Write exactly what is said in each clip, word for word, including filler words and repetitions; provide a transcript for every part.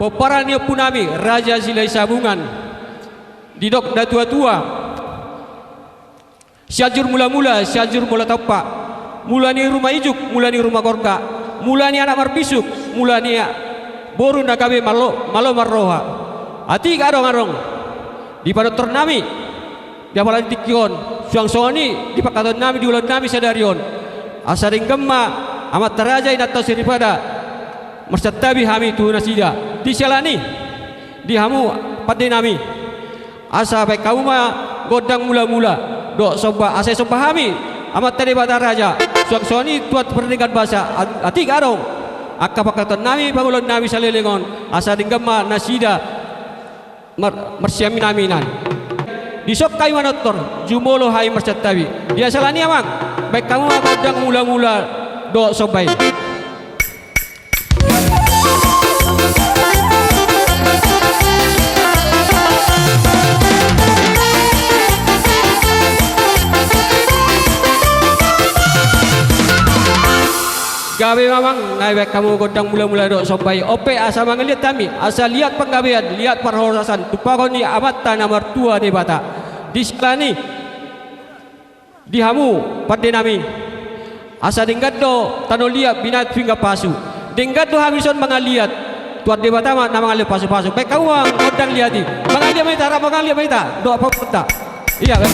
Pomparan ni ompunami Raja Silahisabungan, didok natuatua: Sianjur Mulamula, Sianjur Mula Tompa, mula ni ruma ijuk, mula ni ruma gorga, mula ni anak marbisuk, mula ni boru na gabe malo, malo marroha. Atik adong adong di panortornami di apala ni tingki on, suang songon i di pangkataionnami di ulaonnami sadari on. Asa denggan ma amanta raja, inanta soripada, marsantabi hami tu nasida. Di siala ni i, di hamu pandenami, asa baen hamu ma gondang mulamula dohot somba, asa disomba hami amanta Debata raja, suang songon i Tuhan pardenggan basa. At-, atik adong angka pangkataionnami, pangulaonnami saleleng on, asa denggan ma nasida mar-, marsiaminaminan. Dison hami manortor, jumolo hami marsantabi. Di siala ni i, amang, baen hamu ma gondang mulamula dohot somba i. Gabe ma, amang, nunga dibaen hamu gondang mulamula dohot somba i. On pe asa mangaliat hami, asa liat panggabean, liat parhorasan, tumpahon ni amanta na martua Debata. Di siala ni i, di hamu pandenami, asa denggan do tano liat, binahen pinggan pasu. Denggan do hami dison mangaliat, Tuhan Debata ma na mangaliat pasupasu. Baen hamu ma gondang liat i. Mangaliat ma hita, rap mangaliat ma hita dohot pahompunta. Ia, baen.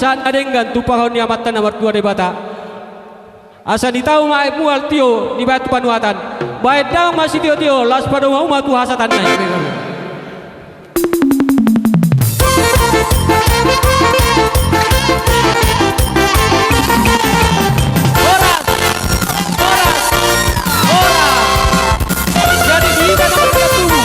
sahat na denggan tumpahon ni Amanta na martua Debata. Asa nitau ma aek mual tio dibahen tu panuatan. Bahen damang ma sitio-tio, laos padomu ma tu hasatanna i. Horas! Horas! Horas! Jadi di hita na martubu.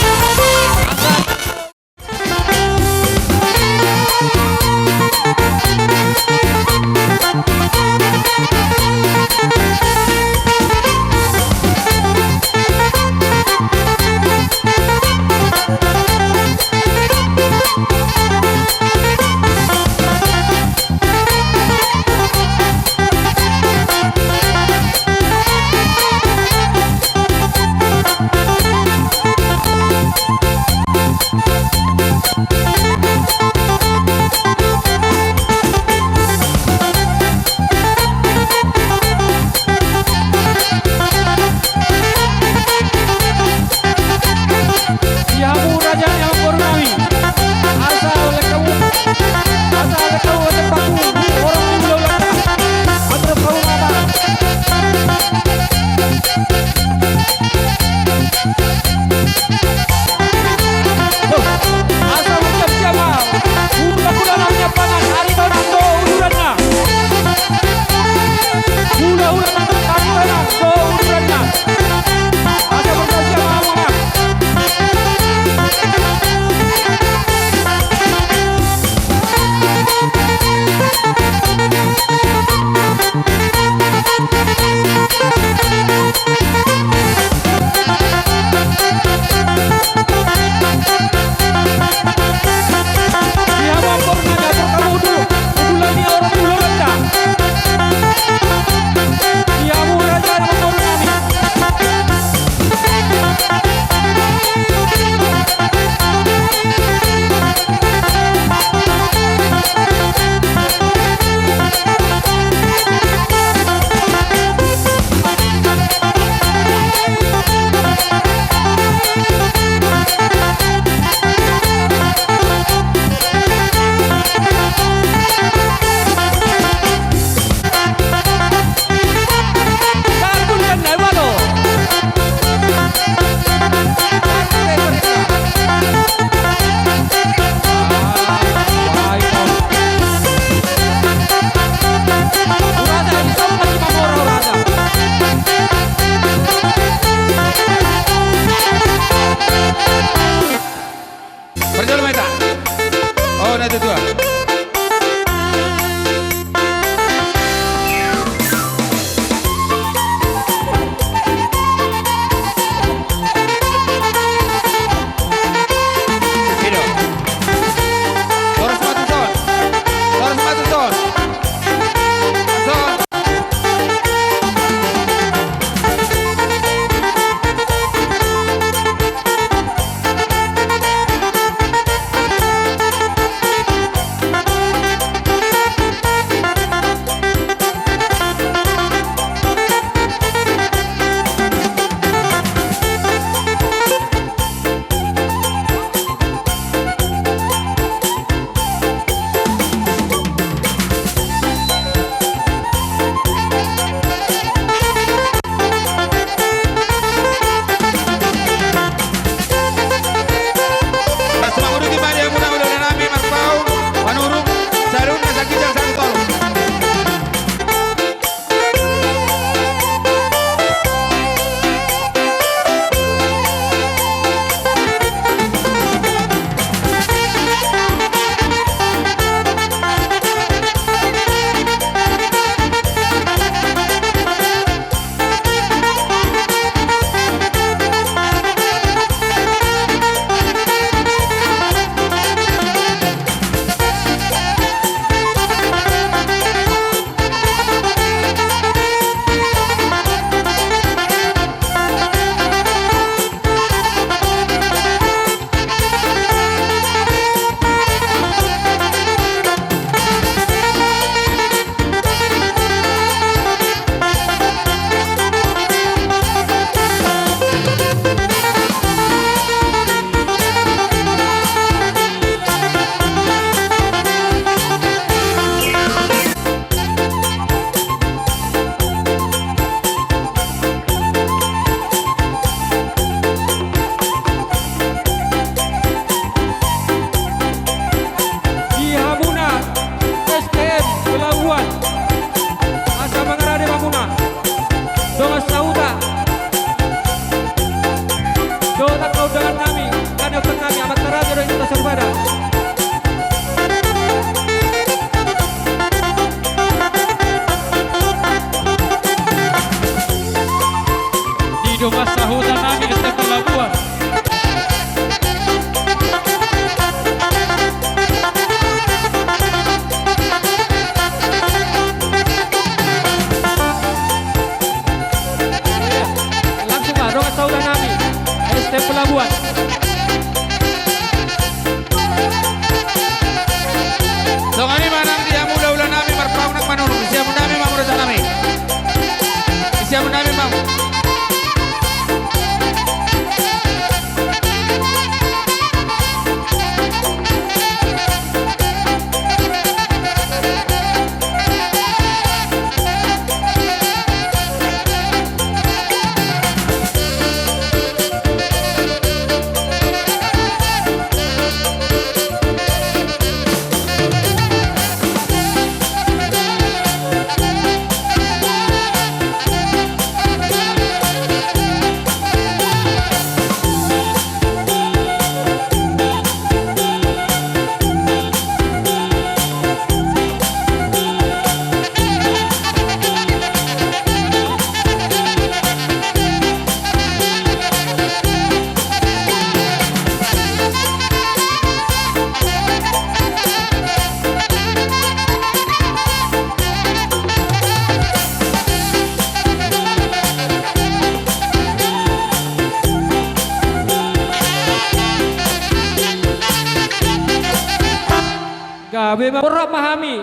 Gabe ma, borhat ma hami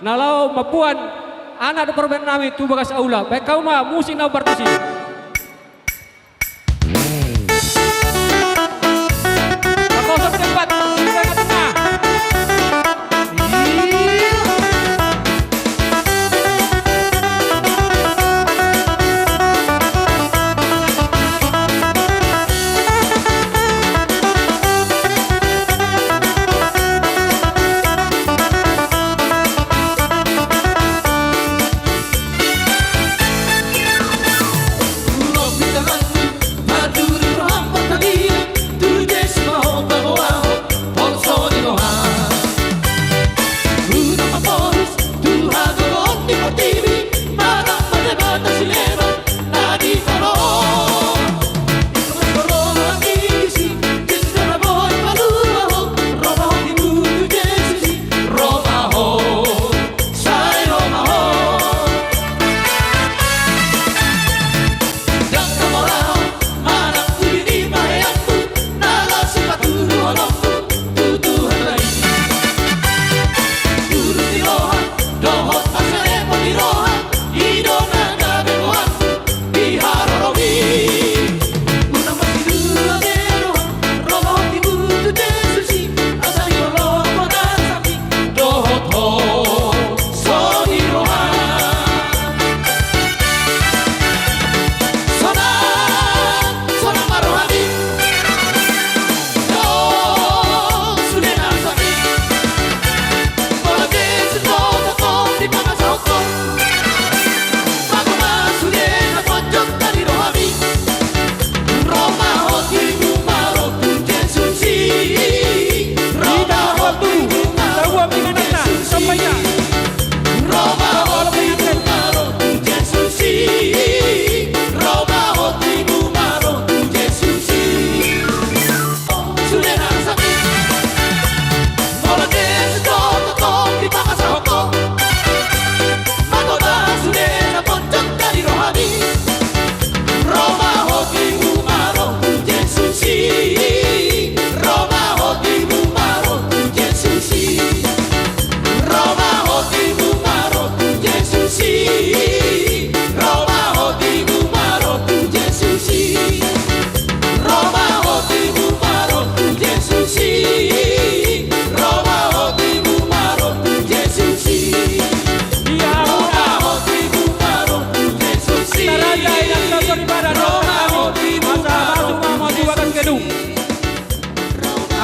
na laho mamboan anak dohot parumaen nami tu bagas aula. Baen hamu ma musik na hombar tusi. Kosong tempat di tengah-tengah.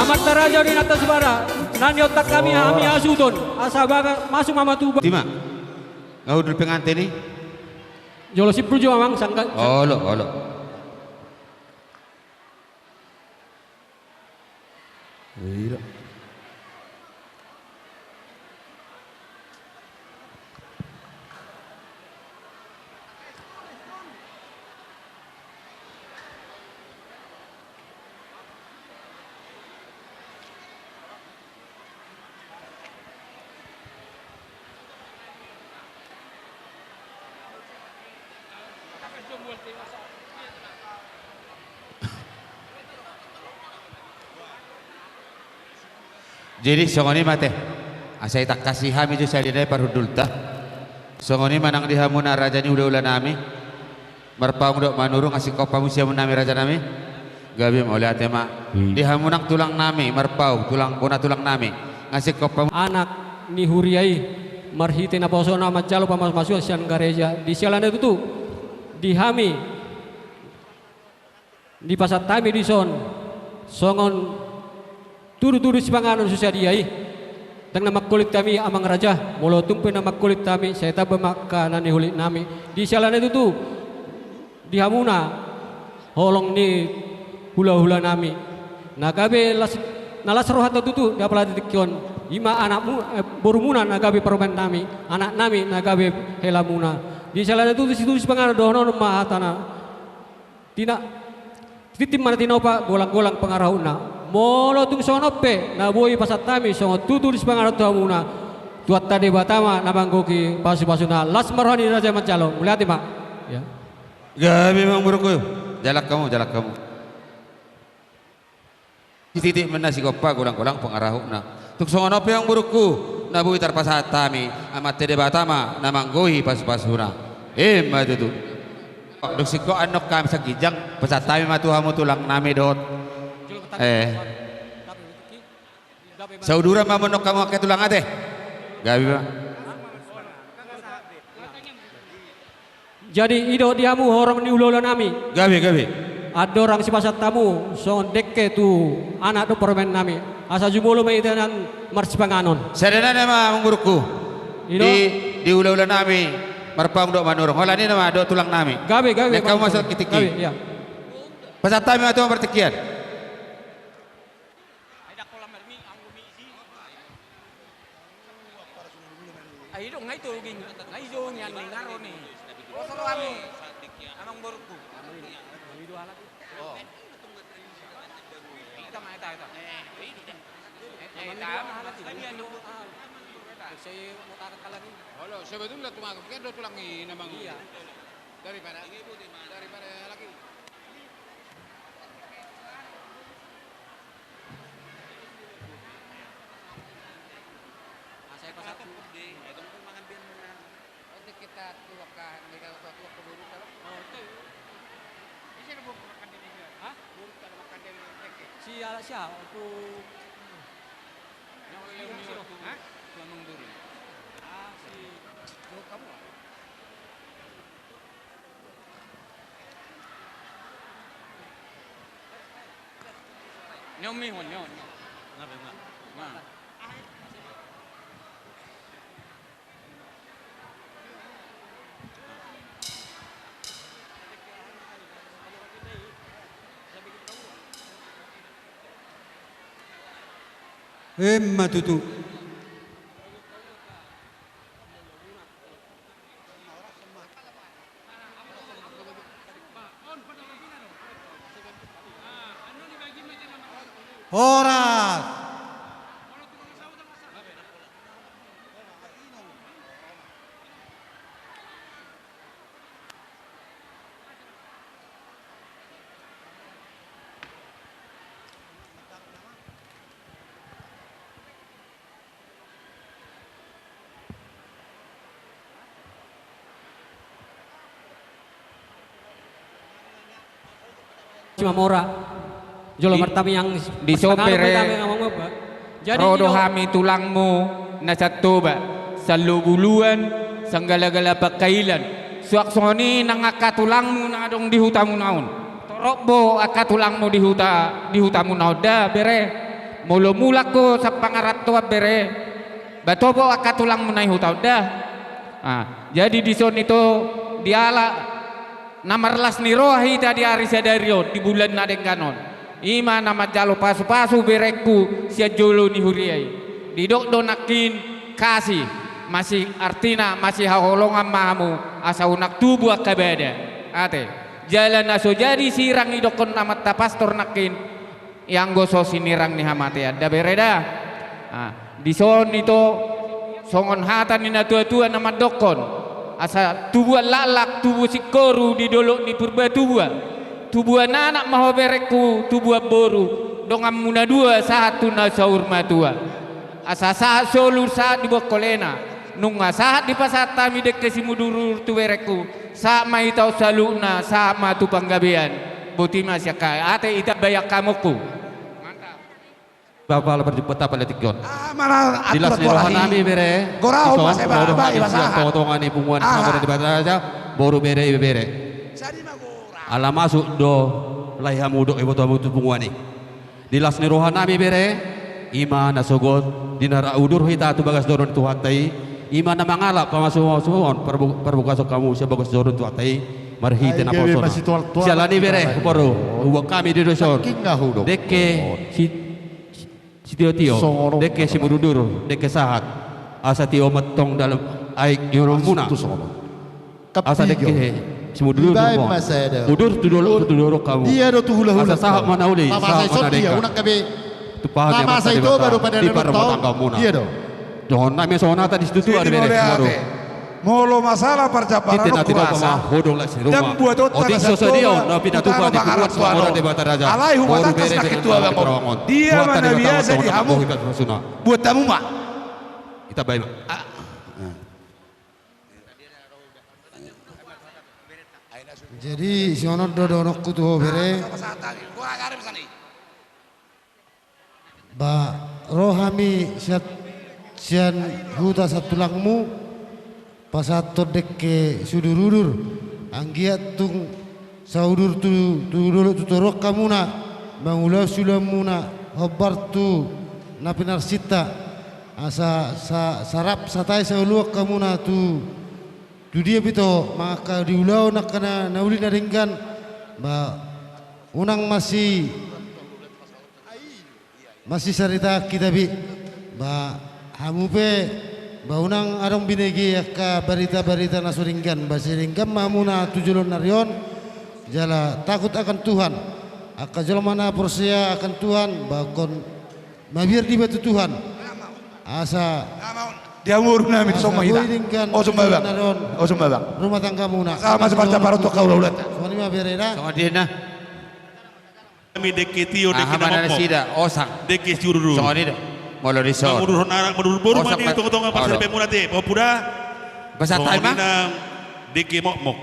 Amanta raja dohot inanta sibara, na niontak hami, hami asuhuton, asa baga masuk ma hamu tu ba-, Tima. Nga hundul pengantin i? Jolo simpul jo amang sangka. Olo, olo. Iya. Jadi songon i ma te, asa itangkasi hami jo sahali nai parhundulta. Songon i ma nang di hamuna raja ni hulahula nami. Marpaung dohot Manurung, asing hot hamu siamun nami raja nami. Gabe ma, mauliate ma. Hmm. Di hamu nang tulang nami, Marpaung, tulang, bona tulang nami. Asing hot hamu. Anak ni huria i, marhite naposona manjalo pamasumasuon sian gareja. Di siala ni tutu, di hami, dipasahat hami dison songon tudutudu sipanganon so sadia i. Ndang na mangkolit hami amang raja, molo tung pe na mangkolit hami, sai tamba ma angka na niulik nami. Di siala ni tutu, di hamuna holong ni hulahula nami, na gabe las, na las rohanta tutu di apala tingki on, i ma anakmu, eh, borumuna na gabe parumaen nami, anak nami na gabe helamuna. Di siala ni tutu situtu sipanganon dohonon ma hatana. Tina, tintin ma na tinopa, golanggolang pangarahutna. Molo tung songon on pe na boi pasahat hami songon tutu di sipanganon tu hamuna, Tuhanta Debata ma na manggohi pasupasuna. Las ma roha ni raja manjalo. Mauliate ma. Ya. Gabe ma amang borungku. Jalang hamu, jalang hamu. Sititi ma na sigompa, golanggolang pangarahutna. Tung songon on pe amangborungku, na boi tarpasahat hami, Amanta Debata ma na manggohi pasupasuna. Ima tutu. Dung singkop annon hami sian ginjang, pasahat hami ma tu hamu tulang nami dohot. Eh. Sauduran ma annon hamu angka tulang ate. Gabe ma. Jadi i do di hamu horong ni hulahula nami. Gabe, gabe. Andorang sipasahat hamu songon dengke tu anak dohot parumaen nami, asa jumolo ma hita nian marsipanganon. Sada nai ma amangborungku. I do. Di, di hulahula nami Marpaung dohot Manurung. Holan i nama dohot tulang nami. Gabe, gabe. Lengkap ma Manurung. Masuk kitikki. Gabe, iya. Pasahat hami ma tu hamu partingkian. Ai, dang holan marmi, anggo mi isi. Ai, dong, ngai toging, ngai jongi an ni ngaro ni. Poso rohami, amangborungku. Oh. Eta ma, eta, eta. Eh, eta. Olo, sebetulna tumagon kan do tulang i namang. Iya. Daripada, daripada lagi. Si ala, si ala, tu. Hah? Ah, si. Nyomi, nyomi. Nah. Ima tutu. Horas. Simamora. Jolo martamiang di sopere. Jadi ro do hami tulangmu na sian Toba, sian Lobuluan, sian Galagala Pangkailan. Suang songon i nang angka tulangmu na adong di hutamuna on. Torop do angka tulangmu di huta, di hutamuna on da bere. Molo mulak ho sian pangarantoan bere, ba topot angka tulangmu na di huta on da. Ah, jadi dison ito dialap na marlas ni roha hita di ari sadari on, di bulan na denggan on. Ima na manjalo pasupasu berengku sian jolo ni huria i. Didok do nangkin kasi, masi, artina masihaholongan ma hamu asa unang tubu angka bada. Ate. Jala na so jadi sirang idokkon amanta pastor nangkin, ianggo so sinirang ni hamatean da bere da. Ah, dison ito songon hata ni natuatua na mandokkon, asa tubuan laklak tubu singkoru di dolok ni Purba Tubuan. Tubuan anak ma ho berengku, tubuan boru, donganmuna dua sahat tu na saur matua. Asa sahat solu sahat di bongkolena. Nunga sahat dipasahat hami dengke simudurudur tu berengku. Sahat ma hita on saluhutna, sahat ma tu panggabean. Boti ma sian hami, ate, ita bayak hamongku. Mantap. Bapa la parjumpa tapa la tingkon. Ah, mana di las ni roha nami bere. Gorahon ma sai ba, ba, ba, ba, tonga ni punguan. Aha. Boru bere, iba bere. Ala masuk do lae hamu dohot iboto hamu tu punguan i. Di las ni roha nami bere, ima na sogot di na ra udur hita tu bagas joro ni Tuhanta i, ima na mangalap pamasumasu on parbu-, parbukason hamu sian bagas joro ni Tuhanta i, marhite naposo na. Siala ni bere, boru, huboan hami di dison. Dengke si, si, sitiotio, dengke simudurudur, dengke sahat. Asa tio ma tong dalam aek ni onomuna. Asa dengke simudurudur. Udur tu dolok, tu dolok hamu. Dia do tu hulahula. Asa sahat ma na uli, sahat ma na denggan. Tumpahon ni amanta Debata di parrumatanggaonmuna. Dia do. Dohonon nami songon hata ni situatua di bere. Molo masalah parjamparan on kurasa, ndang buatonta na satua ma hutang pangarantoan on. Alai huhatahon ma tu hamu, dia ma na biasa di hamu, buat hamu ma. Jadi songon on do dohononku tu ho, bere. Ba, ro hami sian, sian huta santulangmu, pasahathon dengke sudur-udur, anggiat tung saudur tu, tu dolok tu toruan hamuna, mangulahon siulaonmuna, hombar tu na pinarsinta, asa sa-, sarap satai saoloan hamuna tu, tu dia pe ito, mangangka di ulaon angka na, na uli na denggan, ba, unang masi- Masisarita hita be, ba, hamu pe, ba, unang adong binege angka barita-barita na so denggan, ba, sai denggan ma hamuna tu joloan ni ari on, jala takut akan Tuhan, angka jolma na porsea akan Tuhan, ba, ingkon mabiar diba tu Tuhan. Asa di hamu boru nami, asa songon i ma. Boi denggan, oso ma, Bang. Oso ma, Bang. Rumah tanggamuna. Asa masa parjamparan tu angka hulahulanta. Songon i ma, bere, da. Songon i ma. Hami dengke tio, dengke na mokmok. Aha ma na nasida, osang. Dengke siurudur. Songon i do. Molo dison. Manguruhon anak, manguruhon boru ma di tongatonga parsaripeonmuna ate, pahompu da. Pasahat hami ma. Songon i nang dengke mokmok.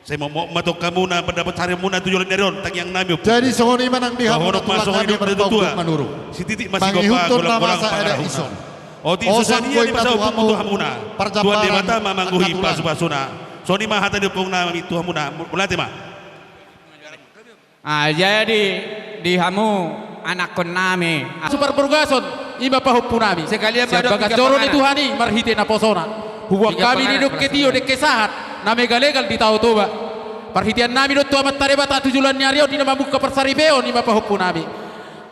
Sai mokmok ma tong hamuna, pandapot saripeonmuna tu joloan ni ari on, tangiang nami, ompu. Jadi songon i ma nang di hamu na tulang nami marpaungkut manurung. Sititik ma sigompa, mangihuthon na masa eda ison. Otik so sadia dipasahat ompu tu hamuna. Tuhan Debata ma manggohi pasupasuna. Songon i ma hata ni ompung nami tu hamuna. Mauliate ma. Ah, jadi di hamu anakkon nami. Suparborgason, i ma pahompu nami. Sian bagas joro ni Tuhan i marhite naposona. Huboan hami di dengke tio, dengke sahat, na mangalegal di Tao Toba. Parhitean nami do tu Amanta Debata tu joloan ni ari on, di na mamungka parsaripeon, i ma pahompu nami.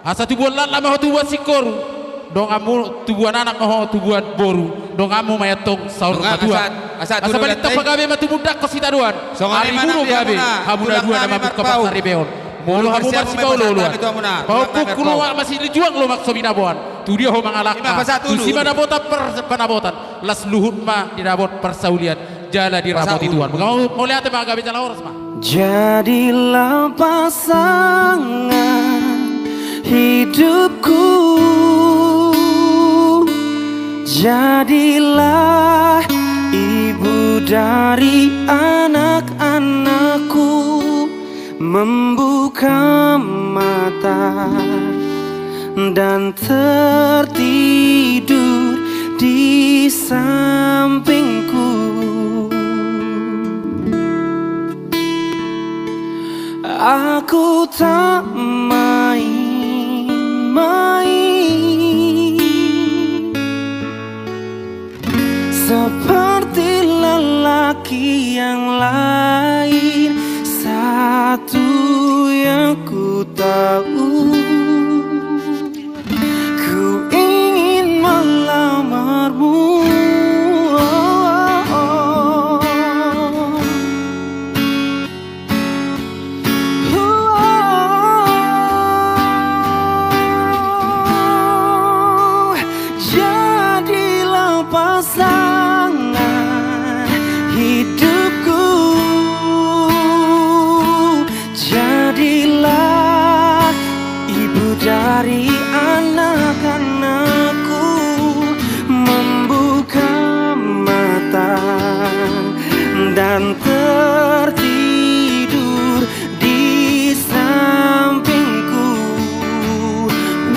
Asa tubuan latlat ma ho tubuan singkoru. Donganmu tubuan anak ma ho tubuan boru, donganmu ma i antong saur matua. Asa balintang pagabe ma tumundalhon sitadoan. Ari muna gabe, hamu na dua na mamungka parsaripeon. Molo hamu marsipaolooloan, pahompungku, lomak ma silinjuang, lomak so binaboan. Tu dia ho mangalangka, tusi ma dapotan panabotan. Las luhut ma didapot parsaulian. Jala dirapoti Tuhan. Mauliate ma, gabe jala horas ma. Jadilah pasangan hidupku, jadilah ibu dari anak-anakku. Membuka mata dan tertidur di sampingku. Aku tak main-main. Seperti lelaki yang lain, satu yang ku tahu, ku ingin melamarmu. Jadilah pasangan hidupku, jadilah ibu dari anak-anakku, membuka mata dan tertidur di sampingku.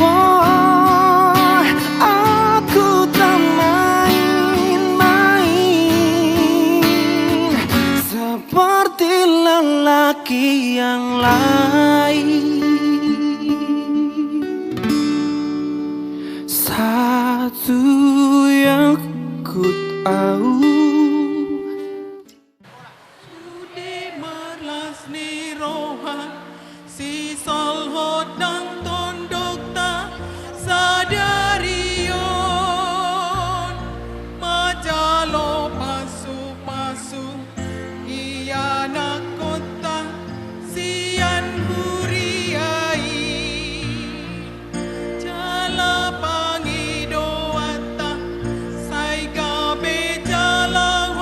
Wah, aku tak main-main seperti lelaki yang lain. Satu yang ku tahu. Sude marlas ni roha, sisolhot nang tondongta sadari on, manjalo pasupasu ianakkonta sian huria i. Jala pangidoanta sai gabe jala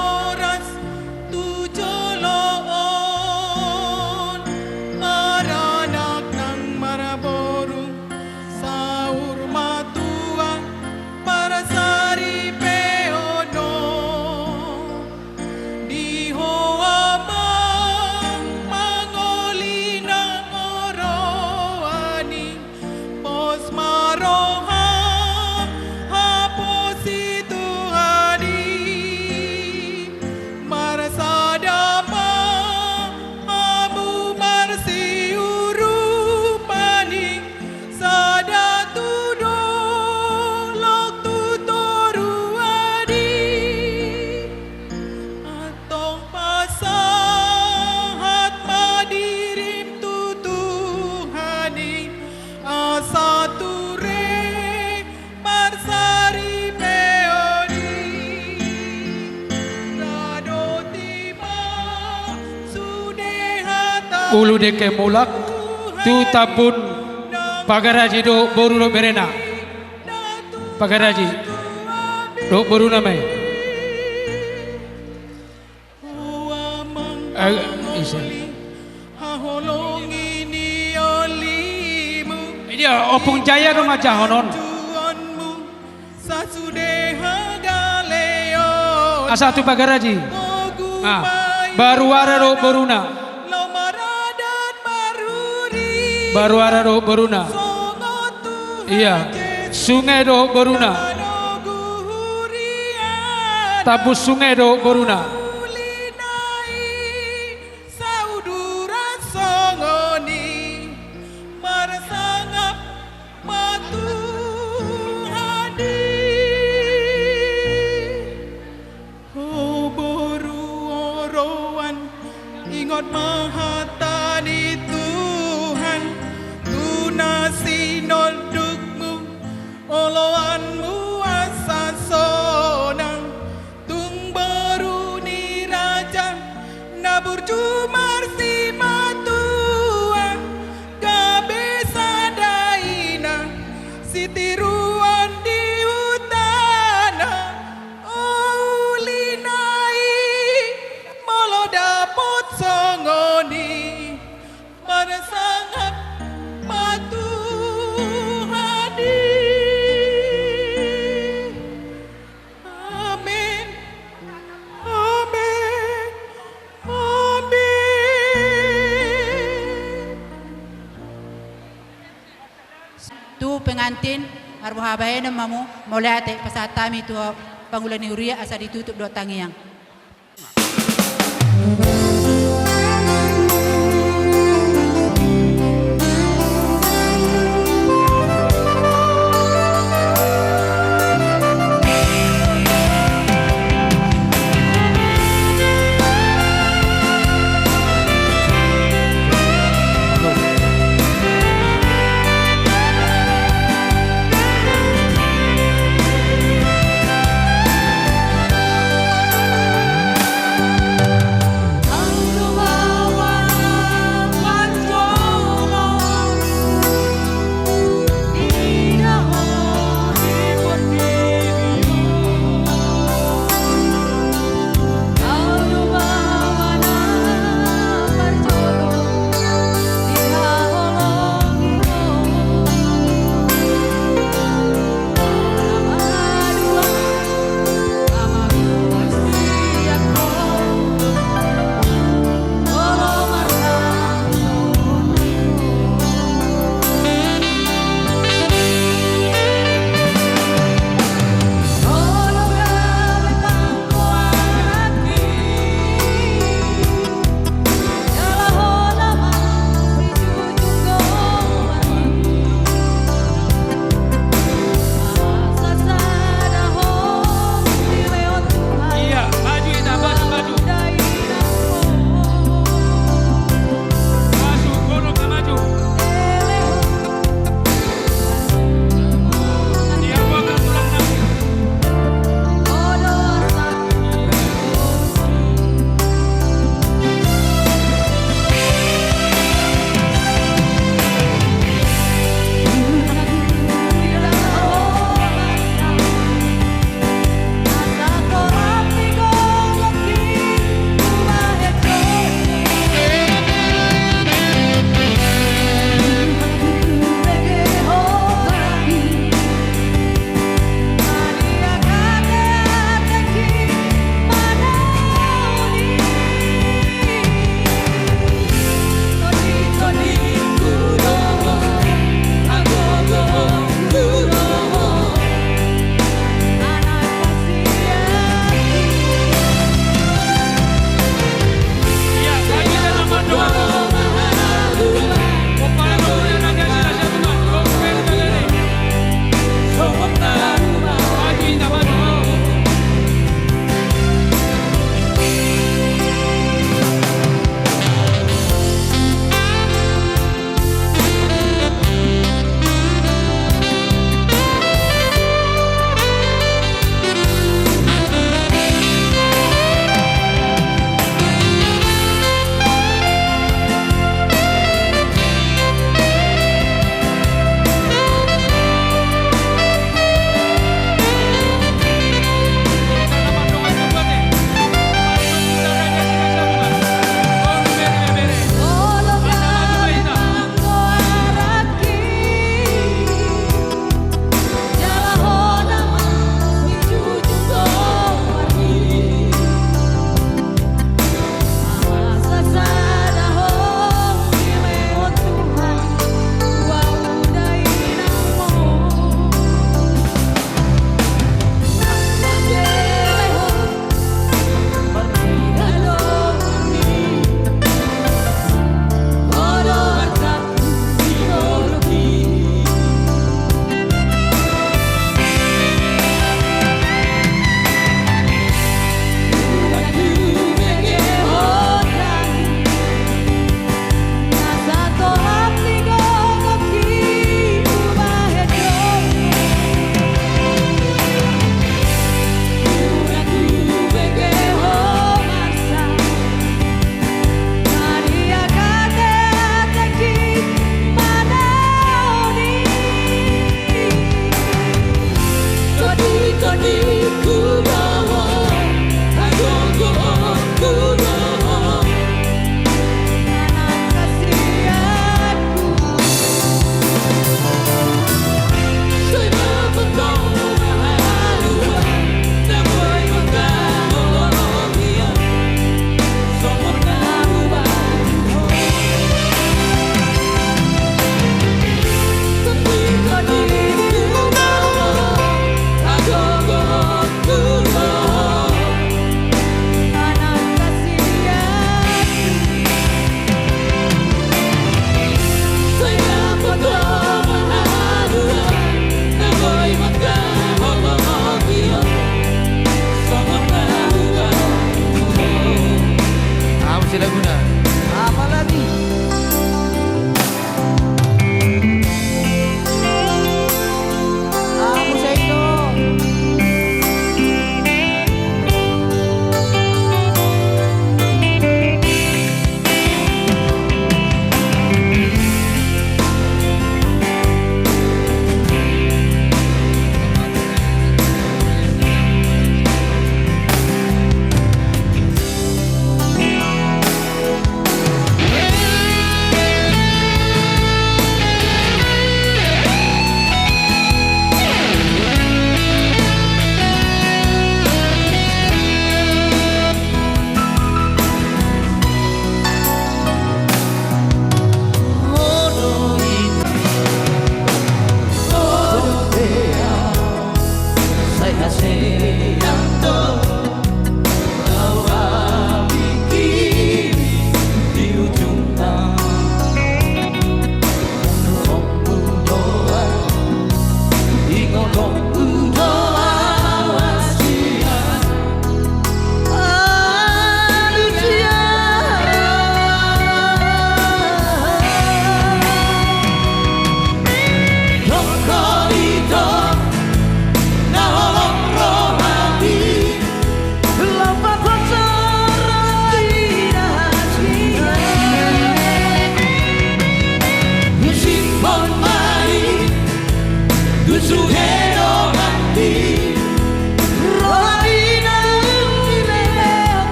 Ulu dengke mulak tu tambun Pagaraji dohot boru dohot berena. Pagaraji dohot boruna ma i. Eh, ise. Dia Ompung Jaya do manjahahon on. Asa tu Pagaraji. Ah, Baruara dohot boruna. Baruara dohot boruna. Ia, Sunge dohot boruna. Tambun Sunge dohot boruna. Sauduran songon i marsangap ma Tuhan i. O boru oroan, ingot ma hata ni Tuhan tu na sinondukmu, oloanmu asa sonang. Tung boru ni raja na burju marsimatua, gabe sada ina sitiruon di hutana. O uli nai, molo dapot songon i, marsangap ma Tuhan i. Amen. Amen. Amen. Tu pengantin, marboha bahenon ma hamu, mauliate pasahat hami tu pangula ni huria asa ditutup dohot tangiang.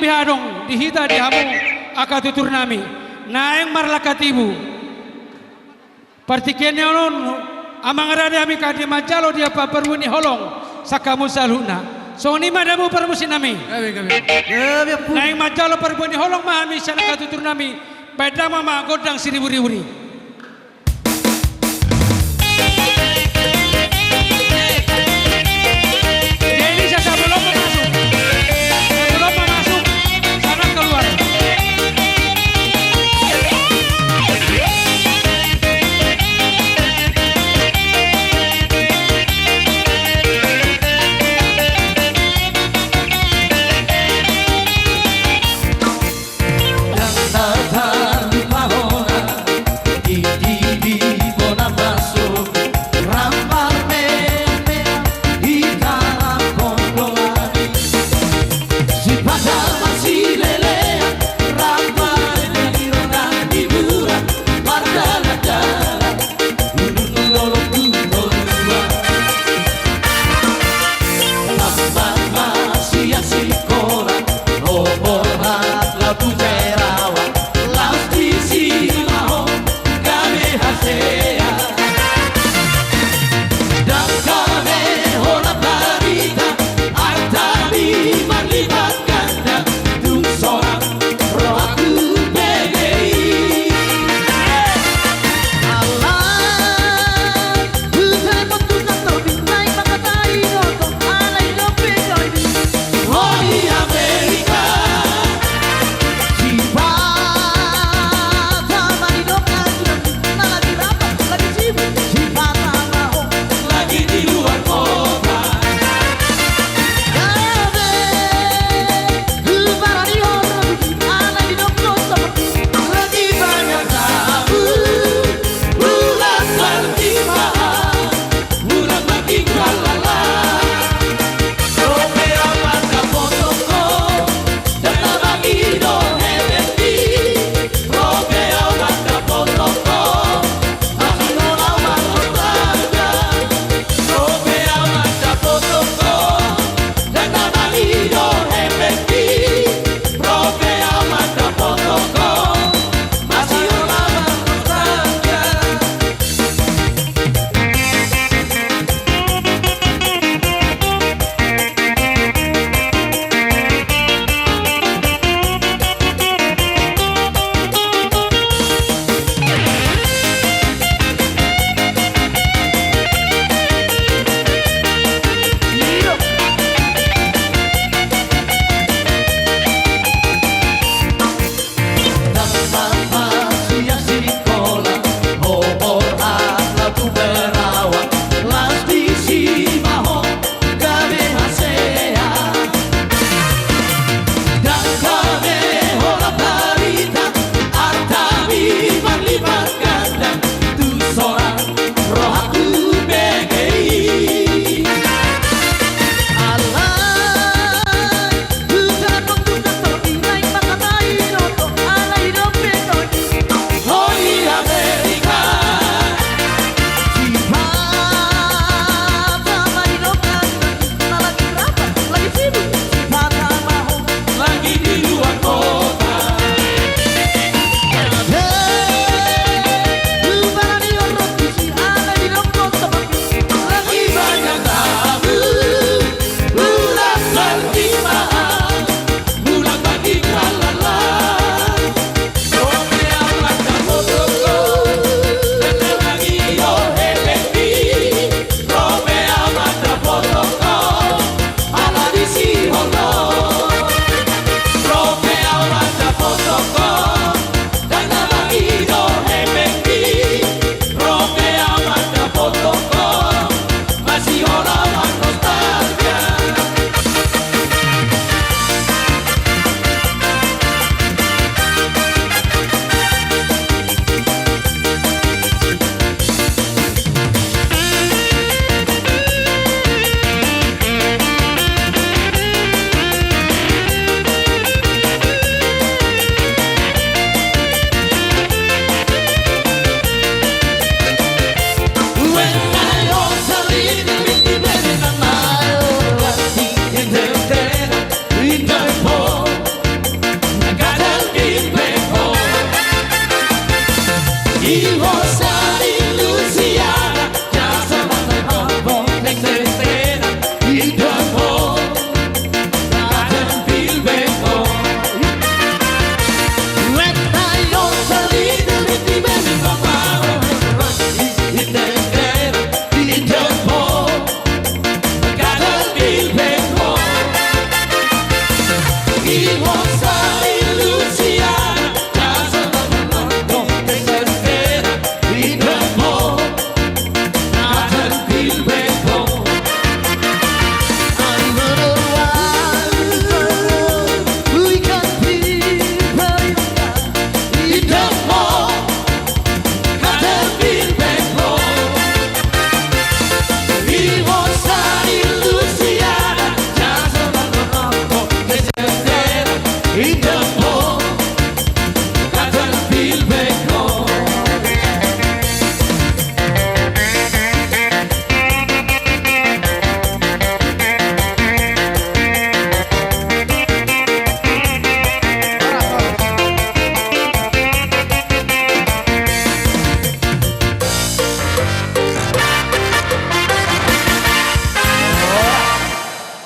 Piha adong di hita di hamu angka tuturnami naeng marlangka tibu. Partingkian ni on, amang rade, hami kande manjalo di apa parbue ni holong sian hamu saluhutna. Songon i ma da hamu parmusiknami. Gabe, gabe. Gabe, Ampu. Naeng manjalo parbue ni holong ma hami sian angka tuturnami. Baen damang ma gondang siriburiuri. Jadi, sa-, sebelum masuk, sebelum masuk, sana keluar.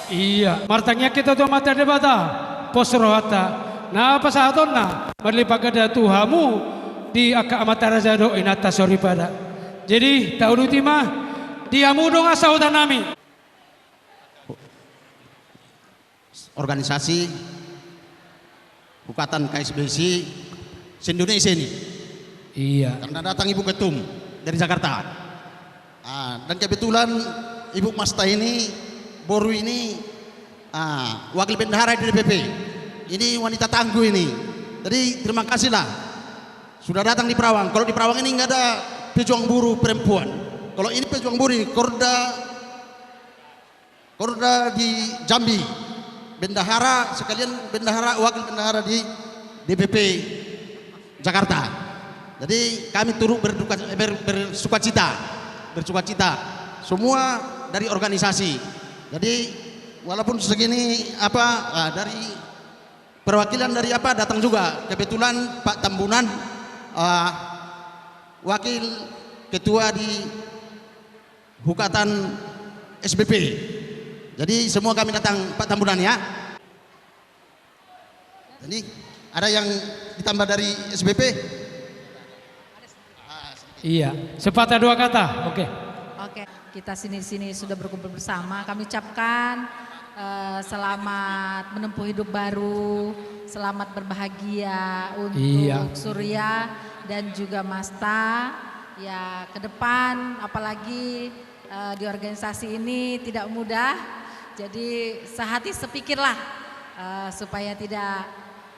Ia, martangiang hita tu Amanta Debata, pos rohanta, na pasahatonna marlipat ganda tu hamu di angka amanta raja dohot inanta soripada. Jadi, tauduti ma di hamu dongan sahuta nami. Organisasi Hukatan K S B C se-Indonesia ini. Iya. Karena datang Ibu Ketum dari Jakarta. Ah, dan kebetulan Ibu Masta ini, boru ini, ah, wakil bendahara di D P P. Ini wanita tangguh ini. Jadi, terima kasihlah sudah datang di Perawang. Kalau di Perawang ini nggak ada pejuang buruh perempuan. Kalau ini pejuang buruh ini, Korda Korda di Jambi, bendahara sekalian, bendahara, wakil bendahara di D P P Jakarta. Jadi kami turut berduka, ber-, bersukacita, bersukacita. Semua dari organisasi. Jadi walaupun segini apa, ah, dari perwakilan dari apa datang juga. Kebetulan Pak Tambunan, ah, wakil ketua di Hukatan S B P. Jadi semua kami datang, Pak Tambunan, ya. Jadi ada yang ditambah dari S B P? Iya, sepatah dua kata. Oke. Oke, kita sini-sini sudah berkumpul bersama. Kami ucapkan, eh, selamat menempuh hidup baru, selamat berbahagia untuk Iya. Surya dan juga Masta. Ya, ke depan apalagi eh, di organisasi ini tidak mudah. Jadi sehati sepikirlah, eh, supaya tidak,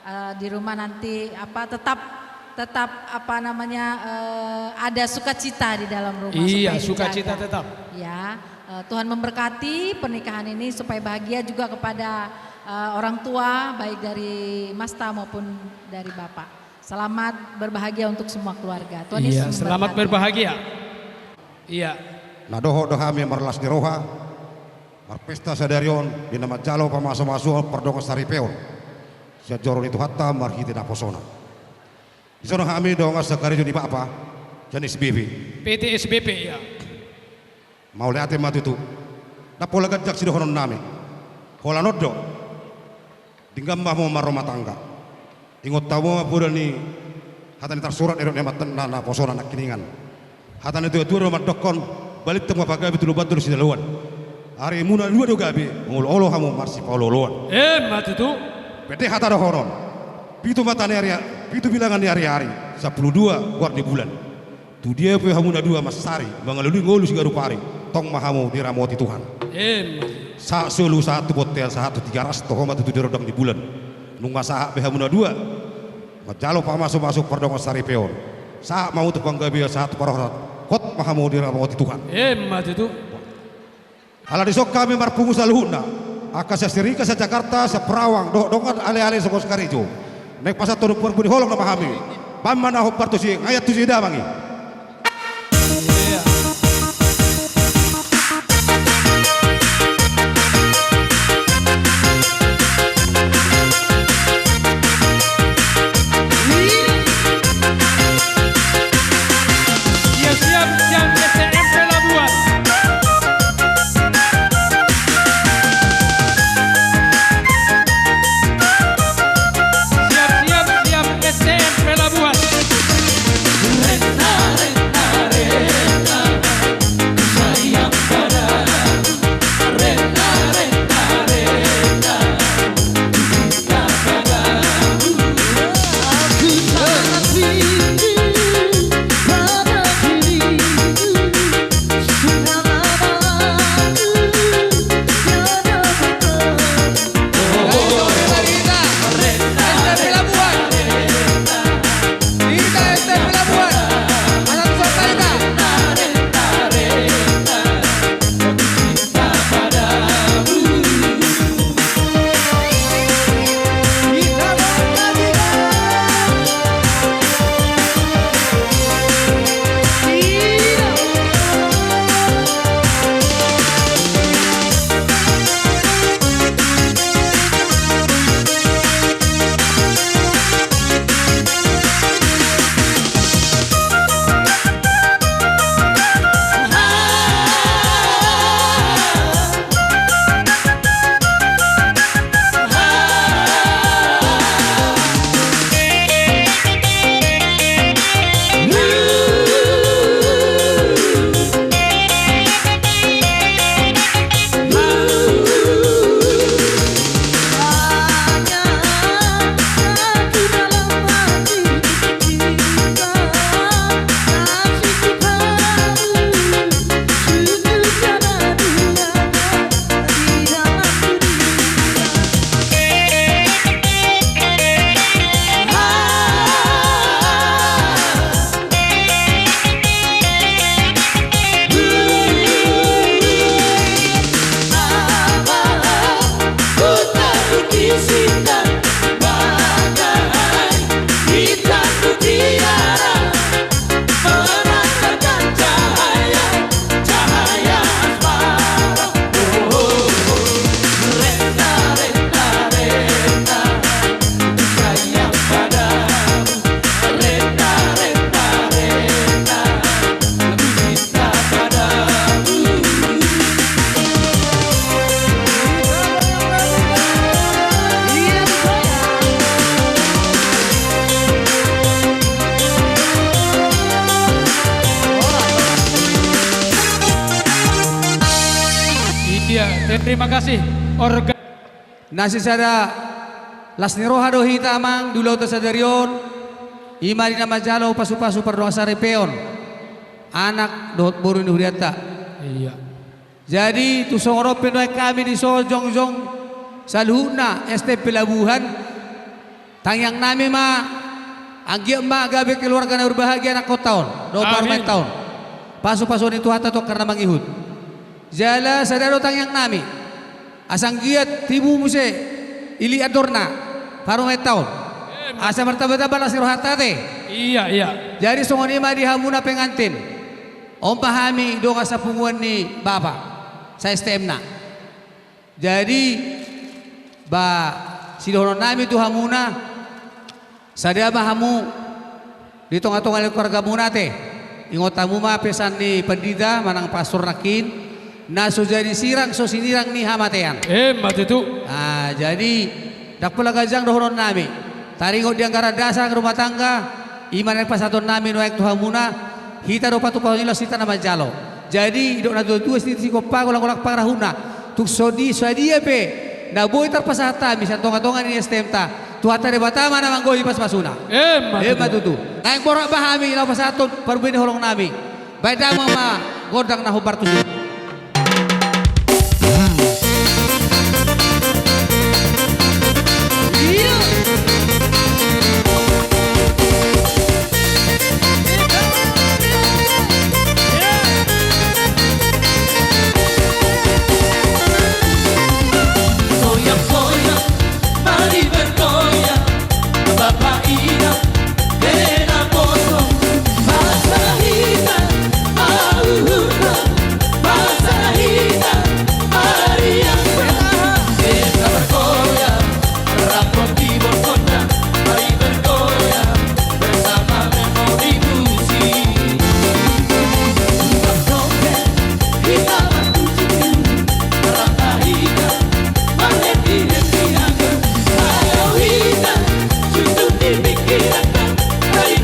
eh, di rumah nanti apa, tetap, tetap apa namanya, eh, ada sukacita di dalam rumah. Iya, supaya sukacita dijaga. Tetap. Ya, eh, Tuhan memberkati pernikahan ini supaya bahagia juga kepada, eh, orang tua, baik dari Masta maupun dari Bapak. Selamat berbahagia untuk semua keluarga. Tuhan Yesus memberkati. Iya, selamat berbahagia. Iya. Na dohot do hami marlas ni roha, marpesta sadari on, di na manjalo pamasumasuon pardongan saripeon sian joro ni Tuhanta marhite naposona. Dison hami dongan sakarejo ni Bapa, sian S B P. P T S B P, ya. Mauliate ma tutu. Ndang pola ganjang sidohonon nami. Holan on do. Denggan ma hamu marrumah tangga. Ingot hamu ma poda ni hata ni tarsurat, didok ni amanta na, naposona nangkiningan. Hata ni natuatua do mandokkon, balintang ma pagabe tu lobang dohot tu sijaloan. Arimuna dua do gabe, mangoloolo hamu marsipaolooloan. Emma tutu. Pe hata dohonon. Pitu mata ni ari, pitu bilangan ni ariari, sampulu dua goar ni bulan. Tu dia pe hamu na dua mansari, mangalului ngolu siganup ari, tong ma hamu diramoti Tuhan. Emma. Sahat solu, sahat tu bontean, sahat tu Tigaras, toho ma tutu di rondang ni bulan. Nunga sahat be hamu na dua manjalo pamasumasu pardongan saripeon, sahat ma hamu tu panggabean, sahat tu parhorasan, hot ma hamu diramoti Tuhan. Emma tutu. Ala dison hami marpungu saluhutna, angka sian Siriga, sian Jakarta, sian Perawang, dohot dongan aleale songon sakarejo. Naeng pasahathon parbuni holong nama hami. Baen ma na hombar tusi, nga ian tusi damang i. Siap-siap, siap S T M Pelabuhan. Siap-siap, siap S T M Pelabuhan. Terima kasih, orga- Na sisada las ni roha do hita, Amang, di ulaonta sadari on, i ma di na manjalo pasupasu pardongansaripeon anak dohot boru ni hurianta. Iya. Jadi, tung songon on pe nuaeng hami dison jongjong saluhutna S T M Pelabuhan, tangiangnami ma, anggiat ma gabe keluarga na berbahagia anakhonta on dohot parumaenta on. Amin. Pasupasuon ni Tuhanta tongtong na mangihut. Jala sada do tangiangnami, asa anggiat tibu muse ilik andorna parumaenta on. Amin. Asa martambatamba las ni rohanta, ate. Iya, iya. Jadi songon i ma di hamuna pengantin. On ma hami dongan sapunguan ni bapa, sa-S T M-na. Jadi, ba, sidohononnami tu hamuna, sada ma hamu di tongatonga ni keluargamuna, ate. Ingot hamu ma pesan ni pandita manang pastor nangkin, na so jadi sirang, so sinirang ni hamatean. Emma tutu. Ah, jadi, ndang pola ganjang dohononnami. Taringot di anggaran dasar rumah tangga, i ma na pasahatonnami nuaeng tu hamuna, hita do patupaon ni laos hita na manjalo. Jadi, didok natuatua, sititi sigompa, golanggolang pangarahutna. Tung so di, sadia pe na boi tarpasahat hami sian tongatonga ni S T M-ta, Tuhanta Debata ma na manggohi pasupasuna. Emma tutu. Emma tutu. Naeng borat ma hami laho pasahathon parbue ni holongnami. Baen damang ma gondang na hombar tusi. Goyang, goyang, mari bergoyang, Bapak Ina, Ina Potong, Pasar Hitam, Aluhutna, Pasar Hitam, mari yang bertahan. Kita bergoyang, rapot di botolnya, mari bergoyang, bersama memori musik. Kita bergoyang, kita bergoyang, rata hita, mari hita, ayo hita, cukup di pikiran, mari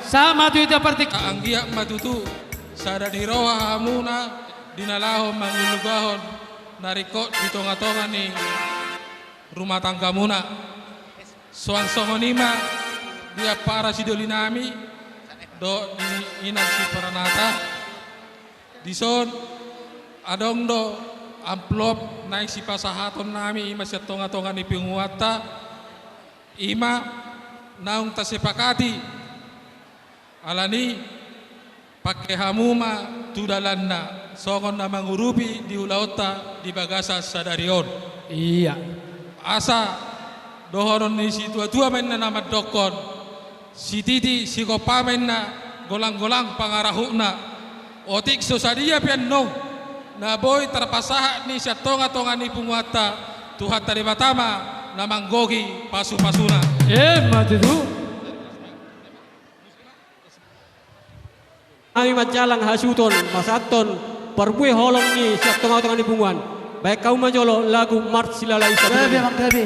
Sahat ma tu hita partingkian. Anggiat ma tutu sada ni roha hamuna di na laho mangulahon na ringkot di tonga-tonga ni rumah tanggamuna. Suang songon i ma di ampara sidolinami dohot di inang si Pranata. Dison adong do amplop naeng sipasahatonnami, i ma sian tonga-tonga ni punguanta, i ma naung tasepakati. Alani, pangke hamu ma tu dalanna songon na mangurupi di ulaonta di bagasan sadari on. Ia. Asa dohonon ni situa-tua ma inna na mandokkon, sititi sigompa ma inna, golang-golang pangarahutna. Otik so sadia pe annon na boi tarpasahat ni sian tonga-tonga ni punguanta, Tuhanta Debata ma na manggohi pasu-pasuna. Emma tutu. Hami manjalang hasuhuton pasahathon parbue holong i sian tonga-tonga ni punguan. Baen hamu ma jolo lagu Marsilalah i. Gabe, Amang, gabe.